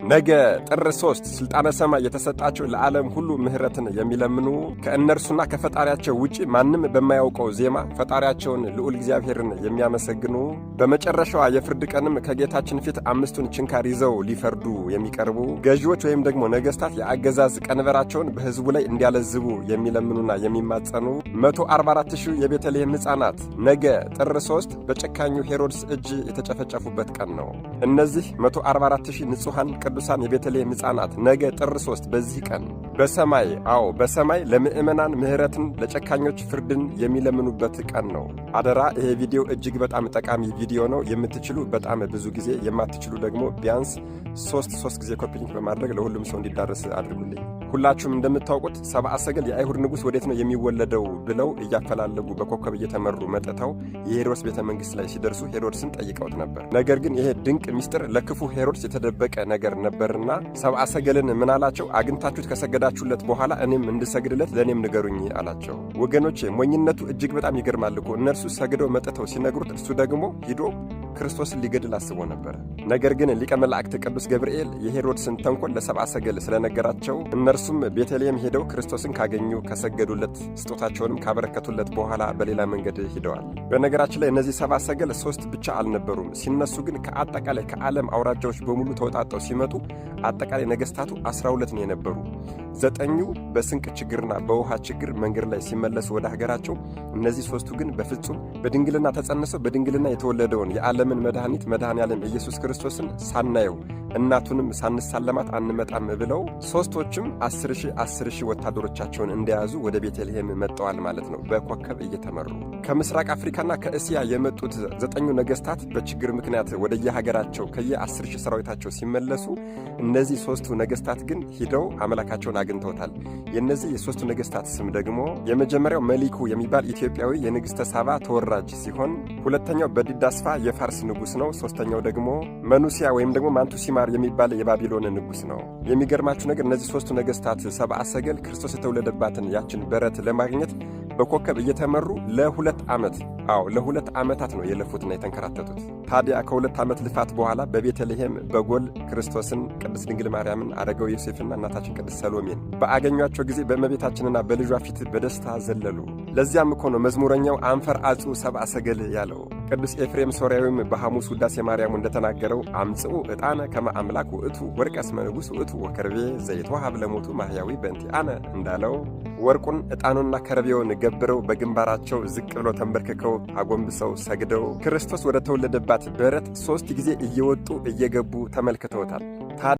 ነገ ጥር 3 ስልጣነ ሰማይ የተሰጣቸው ለዓለም ሁሉ ምሕረትን የሚለምኑ፣ ከእነርሱና ከፈጣሪያቸው ውጪ ማንም በማያውቀው ዜማ ፈጣሪያቸውን ልዑል እግዚአብሔርን የሚያመሰግኑ፣ በመጨረሻዋ የፍርድ ቀንም ከጌታችን ፊት አምስቱን ችንካር ይዘው ሊፈርዱ የሚቀርቡ ገዢዎች ወይም ደግሞ ነገስታት የአገዛዝ ቀንበራቸውን በሕዝቡ ላይ እንዲያለዝቡ የሚለምኑና የሚማጸኑ 144 ሺህ የቤተልሔም ሕፃናት ነገ ጥር 3 በጨካኙ ሄሮድስ እጅ የተጨፈጨፉበት ቀን ነው። እነዚህ 144 ሺህ ንጹሐን ቅዱሳን የቤተልሔም ሕፃናት ነገ ጥር 3 በዚህ ቀን በሰማይ፣ አዎ በሰማይ ለምዕመናን ምሕረትን ለጨካኞች ፍርድን የሚለምኑበት ቀን ነው። አደራ፣ ይሄ ቪዲዮ እጅግ በጣም ጠቃሚ ቪዲዮ ነው። የምትችሉ በጣም ብዙ ጊዜ፣ የማትችሉ ደግሞ ቢያንስ ሶስት ሶስት ጊዜ copy link በማድረግ ለሁሉም ሰው እንዲዳረስ አድርጉልኝ። ሁላችሁም እንደምታውቁት ሰብአ ሰገል የአይሁድ ንጉሥ ወዴት ነው የሚወለደው ብለው እያፈላለጉ በኮከብ እየተመሩ መጥተው የሄሮድስ ቤተ መንግሥት ላይ ሲደርሱ ሄሮድስን ጠይቀውት ነበር። ነገር ግን ይሄ ድንቅ ምስጢር ለክፉ ሄሮድስ የተደበቀ ነገር ነበርና ሰብአ ሰገልን ምን አላቸው? አግኝታችሁት ከሰገዳችሁለት በኋላ እኔም እንድሰግድለት ለእኔም ንገሩኝ አላቸው። ወገኖቼ፣ ሞኝነቱ እጅግ በጣም ይገርማል እኮ። እነርሱ ሰግደው መጥተው ሲነግሩት እርሱ ደግሞ ሂዶ ክርስቶስን ሊገድል አስቦ ነበር። ነገር ግን ሊቀ መላእክት ቅዱስ ገብርኤል የሄሮድስን ተንኮል ለሰብአ ሰገል ስለነገራቸው እነርሱም ቤተልሔም ሄደው ክርስቶስን ካገኙ፣ ከሰገዱለት፣ ስጦታቸውንም ካበረከቱለት በኋላ በሌላ መንገድ ሂደዋል። በነገራችን ላይ እነዚህ ሰብአ ሰገል ሶስት ብቻ አልነበሩም። ሲነሱ ግን ከአጠቃላይ ከዓለም አውራጃዎች በሙሉ ተውጣጠው ሲመጡ አጠቃላይ ነገስታቱ 12 ነው የነበሩ። ዘጠኙ በስንቅ ችግርና በውሃ ችግር መንገድ ላይ ሲመለሱ ወደ ሀገራቸው፣ እነዚህ ሶስቱ ግን በፍጹም በድንግልና ተጸንሰው በድንግልና የተወለደውን የዓለምን መድኃኒት መድኃኔ ዓለም ኢየሱስ ክርስቶስን ሳናየው እናቱንም ሳንሳለማት አንመጣም ብለው ሶስቶችም 10,000 10,000 ወታደሮቻቸውን እንደያዙ ወደ ቤተልሔም መጥተዋል ማለት ነው፣ በኮከብ እየተመሩ። ከምስራቅ አፍሪካና ከእስያ የመጡት ዘጠኙ ነገስታት በችግር ምክንያት ወደየሀገራቸው ከየ10,000 ሰራዊታቸው ሲመለሱ፣ እነዚህ ሶስቱ ነገስታት ግን ሂደው አምላካቸውን አግኝተውታል። የእነዚህ የሶስቱ ነገስታት ስም ደግሞ የመጀመሪያው መሊኩ የሚባል ኢትዮጵያዊ የንግሥተ ሳባ ተወራጅ ሲሆን፣ ሁለተኛው በዲዳስፋ የፋርስ ንጉሥ ነው። ሶስተኛው ደግሞ መኑሲያ ወይም ደግሞ ማንቱሲማር የሚባል የባቢሎን ንጉሥ ነው። የሚገርማችሁ ነገር እነዚህ ሶስቱ ነገስታት ሰብአ ሰገል ክርስቶስ የተወለደባትን ያችን በረት ለማግኘት በኮከብ እየተመሩ ለ2 ዓመት፣ አዎ ለ2 ዓመታት ነው የለፉትና የተንከራተቱት። ታዲያ ከ2 ዓመት ልፋት በኋላ በቤተልሔም በጎል ክርስቶስን፣ ቅድስት ድንግል ማርያምን፣ አረጋዊ ዮሴፍና እናታችን ቅድስት ሰሎሜን በአገኟቸው ጊዜ በእመቤታችንና በልጇ ፊት በደስታ ዘለሉ። ለዚያም እኮ ነው መዝሙረኛው አንፈር አጹ ሰብአ ሰገል ያለው። ቅዱስ ኤፍሬም ሶርያዊም በሐሙስ ውዳሴ ማርያሙ እንደተናገረው አምጽኡ ዕጣነ ከመ አምላክ ውእቱ ወርቀ እስመ ንጉሥ ውእቱ ወከርቤ ዘይትወሃብ ለሞቱ ማሕያዊ በእንቲአነ እንዳለው ወርቁን፣ ዕጣኑና ከርቤውን ገብረው በግንባራቸው ዝቅ ብለው ተንበርክከው አጎንብሰው ሰግደው ክርስቶስ ወደ ተወለደባት በረት ሶስት ጊዜ እየወጡ እየገቡ ተመልክተውታል።